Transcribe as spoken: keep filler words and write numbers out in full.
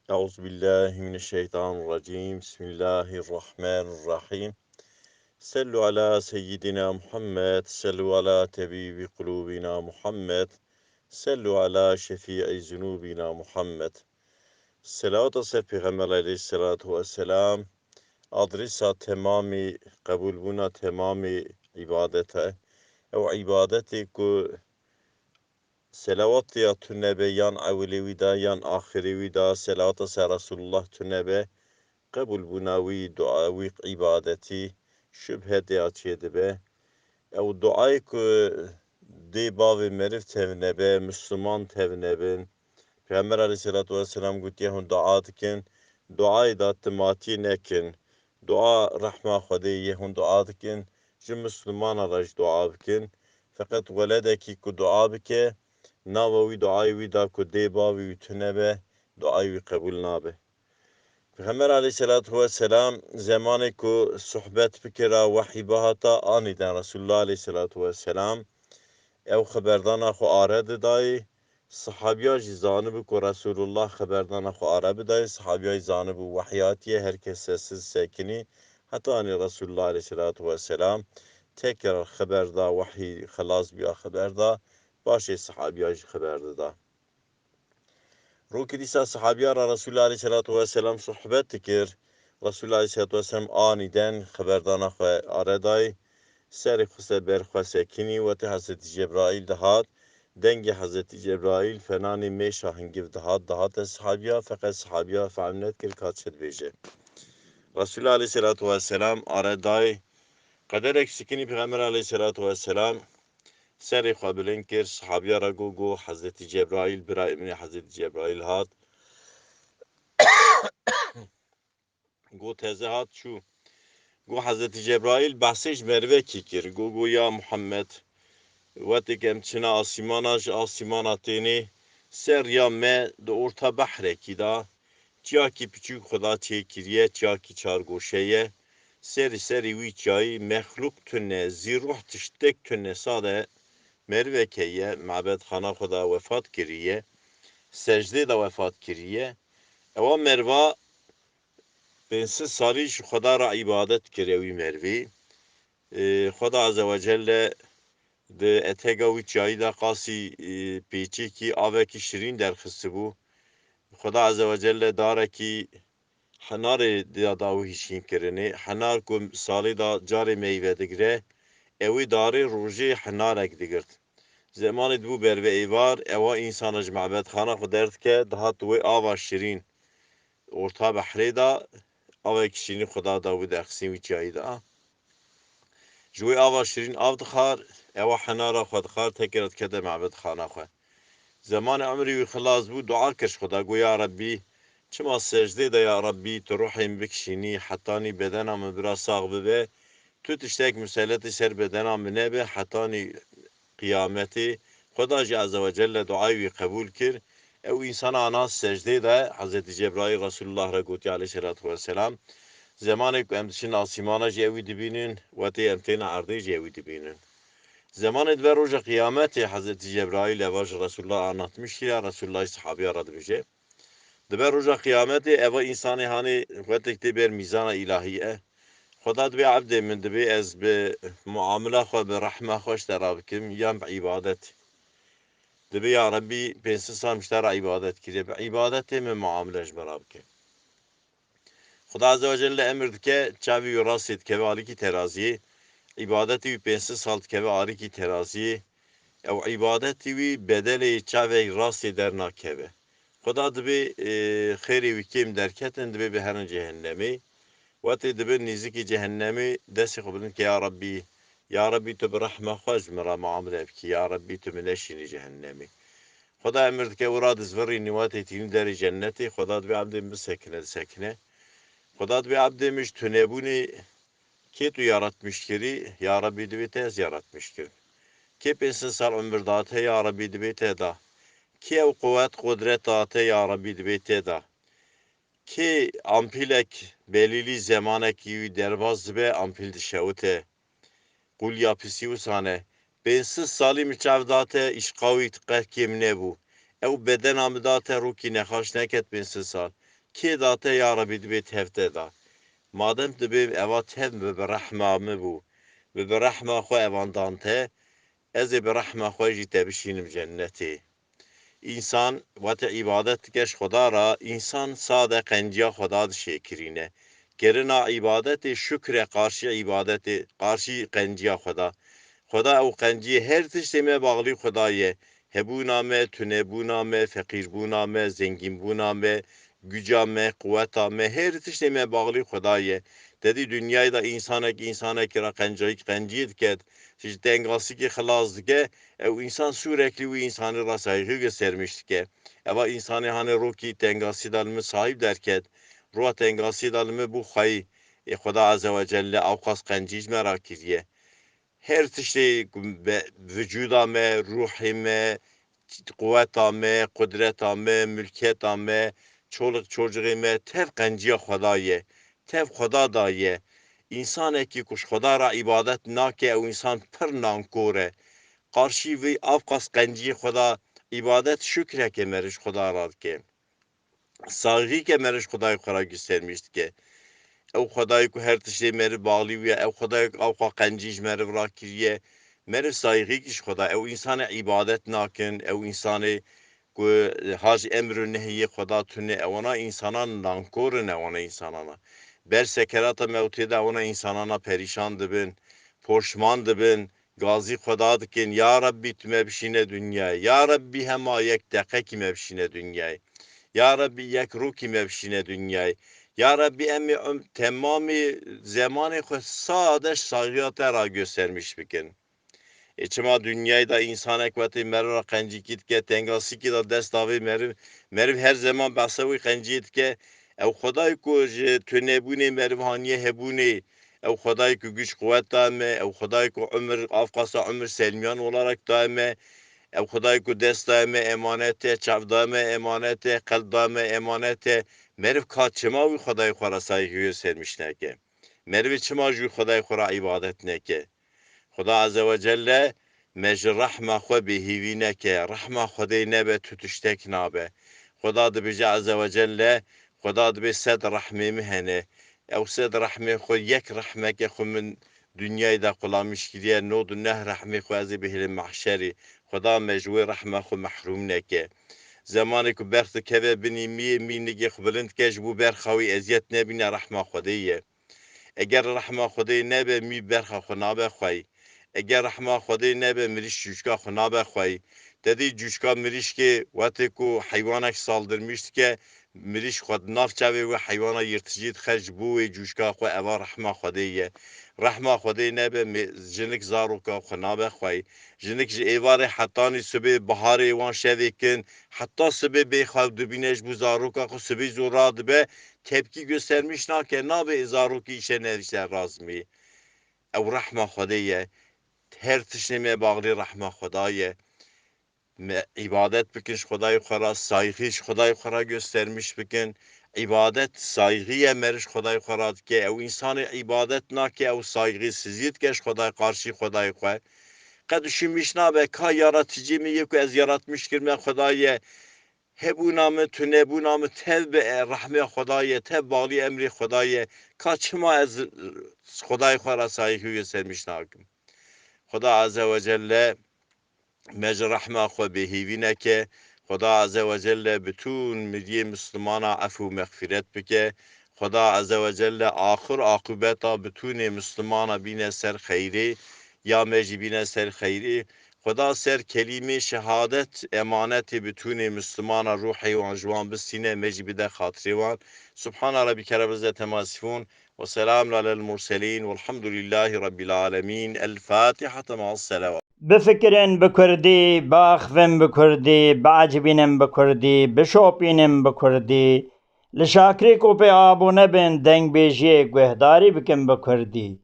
أعوذ بالله من الشيطان الرجيم. بسم الله الرحمن الرحيم. صلوا على سيدنا محمد، صلوا على طبيب قلوبنا محمد، صلوا على شفيع ذنوبنا محمد. Selawata ser Pêxember aleyhisselatu vesselam, adresa temamî, qebûlbûna temamî îbadet e. Ew îbadetê ku selawatê ya tune be, yan ewilê wî da, yan axirê wî da, selawata ser Resulullah tune be, qebûlbûna wî, dua wî, îbadetî şubhe tê ya çêdibe. Ew duayê ku dê bavê meriv tevne be, Misliman tevne bin. Pêxember aleyhisselatu vesselam gotiye, hûn dua dikin, duayê da timatiyê nekin. Dua rehma Xwedê ye, hûn dua dikin, ji Mislimana re jî dua bikin. Feqet weledekî ku dua bike, nava wî duayê wî da ku dê bavê wî tune be, duayê wî qebûl nabe. Pêxember aleyhisselatu vesselam zemanê ku sohbet bikira, wehî bihata, anîden Resulullah aleyhisselatu vesselam ew xeberdana xwe are didayê. Sihabiya jî zanibû ku Resulullah xeberdana xwe are bidayê. Sihabiya jî zanibû wehî hatiye, her kes sessiz sekinî. Heta anî Resulullah aleyhisselatu vesselam tekrar xeber da, wehî xelas biya xeber da. Paşê sihabiya jî xeber dida. Rokê dîsa sihabiya re Resulullah aleyhisselatu vesselam sohbet dikir. Resulullah aleyhisselatu vesselam anîden xeberdana xwe are dayê. Serê xwe ser ber xwe sekinî, wetê Hezretî Cebraîl dihat. Dengê Hezretî Cebraîl fenanê mêşa hingiv dihat, dihate sihabiya, feqet sihabiya fehm nedikir ka çi dibêje. Resulullah aleyhisselatu vesselam are dayê. Qederek sekinî Pêxember aleyhisselatu vesselam serê xwe bilind kir, sihabiya re got, got, Hezretî Cebraîl, birayê min ê Hezretî Cebraîl hat. Got, teze hat çû. Got, Hezretî Cebraîl behsê ji merivekî kir. Got, got, ya Muhammed, wetê ku em diçine asîmana, ji asîmana tênê, ser riya me di orta behrekî de çiyakî piçûk Xweda çêkiriye, çiyakî çargoşe ye. Serî serî wî çiyayî mexlûq tune, zî ruh tiştek tune, sade merivek heye, mabedxana Xweda wefat kiriye, secdê de wefat kiriye. Ewa meriva pênc sed salî ji Xweda re îbadet kir ewî merivî. Ê, Xweda Azze ve Celle di etega wî çiyayî de qasî, ê, pêçekî avekî şirîn derxistibû. Xweda Azze ve Celle darekî henarê da da wî hişîn kirinê. Henar ku salê da carê meyve digire, ewî darê rojê henarek digirt. Zemanê dibû berve êvar, ewa însana ji mabedxana xwe derdike, dihat wê ava şirîn orta behrê de, avek şirîn Xweda da wî derxistin wî çiyayî de. Ji wê ava şirîn av dixwar, ewa henara xwe dixwar, tekrar dikete mabedxana xwe. Zemanê emrê wî xilas bû, dua kir ji Xweda, got, ya Rebbî, çima secdê de, ya Rebbî, tu ruhê min bikişînî, hetanî bedena min bira sax bibe, tu tiştek miseletî ser bedena min nebe, hetanî qiyametê. Xweda jî Azze ve Celle duayê wî qebûl kir. Ew însana ana secdê de, Hezretî Cebraîl Resulullah re gotiye aleyhisselatu vesselam, zemanê ku em diçin asîmana jî ewî dibînin, wetê em têne erdê jî ewî dibînin. Zemanê dibe roja qiyametê Hezretî Cebraîl eva ji Resulullah anlatmiş kiriye, Resulullah jî sihabiya re dibêje. Dibe roja qiyametê eva însanê hanê wetêk tê ber mîzana îlahî ye. Xweda dibê ebdê min, dibê ez bi muamila xwe, bi rehma xwe ji te re bikim yan bi îbadet? Dibê ya Rebbî pênc sed sal min ji te re îbadet kiriye, bi îbadetê min muamile ji min re bike. Xweda Azze ve Celle emir dike, çavê wî rastê dikeve alîkî teraziyê, îbadetê wî pênc sed sal dikeve alîkî teraziyê, ew îbadetê wî bedelê çavê rastê dernakeve. Xweda dibê, ê, xêrê wî kêm derketin, dibê biherin cehennemê. Wetê dibin nêzikî cehennemê, destê xwe bilind ke, ya Rebbî, ya Rebbî tu bi rehma xwe ji min re muamile bikî, ya Rebbî tu min neşînî cehennemê. Xweda emir dike, wira dizvirînî, wetê tînî derê cennetê, Xweda dibê ebdê min bisekine, disekine. Xweda dibê ebdê min ji tunebûnê kê tu yaratmiş kirî, ya Rebbî dibê te ez yaratmiş kirim. Kê pênc sed sal umir da te, ya Rebbî dibê te da. Kê ew quwet, qudret da te, ya Rebbî dibê te da. Kê ampîlek belîlî zemanekî wî derbas dibe, ampîl dişewite. Qûliya pisî wisa ne. Pênc sed salî min çav da te, îşqa wî qet kêm nebû. Ew bedena min da te, rokî nexaş neket pênc sed sal. Kê da te ya Rebî dibê tev te da. Madem dibê eva tev bi, bi rehma min bû, bi, bi rehma xwe evan dan te, ez ê bi rehma xwe jî te bişînim cennetê. Însan wate îbadet dike ji Xweda re, însan sade qenciya Xweda dişêkirîne. Kirina îbadetê şukr e qarşî îbadetê, qarşî qenciya Xweda. Xweda ew qenciyê her tiştê me baxlî Xweda ye. Hebûna me, tunebûna me, feqîrbûna me, zengînbûna me, guca me, quweta me, her tiştê me baxlî Xweda ye. Te dî dinyayê de însanek însanekî re qencayî, qenciyê diket, ji tengasîkî xilas dike, ew însan sûreklî wî însanî re saygî göstermiş dike. Eva însanê hanê rokî tengasî de li min sahîb derket, roa tengasî de li min bû xweyî. Ê Xweda Azze ve Celle ewqas qencî ji me re kiriye. Her tiştê ku be-, vücuda me, ruhê me, quweta me, qudreta me, mülkiyeta me, çoluk çocixê me tev qenciya Xweda ye. Tev Xweda daye. Însanekî ku ji Xweda re îbadet nake, ew însan pir nankor e. Qarşî vî avqas qenciyê Xweda îbadet şukreke meriv ji Xweda re dike. Saygî ke meriv ji Xwedayê xwe re göstermiş dike. Ew Xwedayê ku her tiştê meriv baxlî wî ye, ew Xwedayê ku ewqa qencî ji meriv re kiriye, meriv saygî kî ji Xweda. Ew însanê îbadet nakin, ew însanê ku ha ji emr û nehiyê Xweda tune, ewana însanan nankor in, ewana însanana. Ber sekerata mewtê de ewana însanana perîşan dibin, poşman dibin, gazî Xweda dikin, ya Rebbî tu me bişîne dinyayê. Ya Rebbî hema yek deqekî me bişîne dinyayê. Ya Rebbî yek rokî me bişîne dinyayê. Ya Rebbî em ê em-, temamê zemanê xwe sade ji saxiya te re göstermiş bikin. Ê çima dinyayê de însanek wetê meriv re qencîkî dike, tengasîkî de dest davê meriv, meriv her zeman behsa wî qenciyê dike. Ew Xwedayê ku ji tunebûnê meriv haniye hebûnê, ew Xwedayê ku güç quwet daye me, ew Xwedayê ku umir, avqasa umir selmiyan olarak daye me, ew Xwedayê ku dest daye me emanet e, çav daye me emanet e, qelb daye me emanet e, meriv ka çima wî Xwedayê xwe re saygî göstermiş neke? Merivê çima ji wî Xwedayê xwe re îbadet neke? Xweda Azze ve Celle me ji rehma xwe bêhîvî neke. Rehma Xwedê nebe tu tiştek nabe. Xweda dibêje Azze ve Celle, Xweda dibê sed rehmê min hene. Ew sed rehmê xwe yek rehmeke xwe min dinyayê de qulamîş kiriye, nod û neh rehmê xwe ez ê bihêlim mehşerê. Xweda me ji wê rehma xwe mehrûm neke. Zemanê ku berx dikeve binî miyê, mî nigê xwe bilind dike, ji bo berxa wî eziyet nebîne, rehma Xwedê ye. Eger rehma Xwedê nebe, mî berxa xwe nabe xwey. Eger rehma Xwedê nebe, mirîş cûçka xwe nabe xwey. Te dî cûçka mirîşkê wetê ku heywanek saldirmîş dike, mirîş xwe di nav çavê wê heywana yirticî dixe, ji bo wê cûçka xwe, eva rehma Xwedê ye. Rehma Xwedê nebe, mê-, jinik zaroka xwe nabe xwey. Jinik ji êvarê hetanî sibê biharê wan şevê kin, heta sibê bê xew dibîne ji bo zaroka xwe sibê zû radibe, tepkî göstermiş nake, nabe ê zarokî îşe nerîşe razmî. Ew rehma Xwedê ye. Her tiştê me baxlî rehma Xweda ye. Me îbadet bikin ji Xwedayê xwe re, saygî ji Xwedayê xwe re göstermiş bikin. Îbadet saygî ye meriv ji Xwedayê xwe re dike. Ew însanê îbadet nake, ew saygîsizî dike ji Xwedayê, qarşî Xwedayê xwe. Qe dişîmîş nabe, ka yaraticî min yê ku ez yaratmiş kirime Xwedayê, hebûna min, tunebûna min tev bi, e, rehmê Xwedayê, tev balî emrê Xwedayê, ka çima ez Xwedayê xwe re saygî û yesermîş nakim? Xweda Azze ve Celle me ji rehma xwe bêhîvî neke. Xweda Azze ve Celle bitûn miriyê Mislimana efû mexfîret bike. Xweda Azze ve Celle axir aqibeta bitûnê Mislimana bîne ser xeyrê, ya me jî bîne ser xeyrê. Xweda ser kelîmê şehadet emanetê bitûnê Mislimana ruhê wan ji wan bistîne, me jî bide xatirê wan. Subhana Rabbike Rabbil İzzeti Amma Yasifun. وسلام على المرسلين والحمد لله رب العالمين. الفاتحة مع الصلوات. Bifikirin bi kurdî, biaxivin bi kurdî, biecibînin bi kurdî, bişopînin bi kurdî. Li şakirê ku pê abûne bin, dengbêjiyê guhdarî bikin bi kurdî.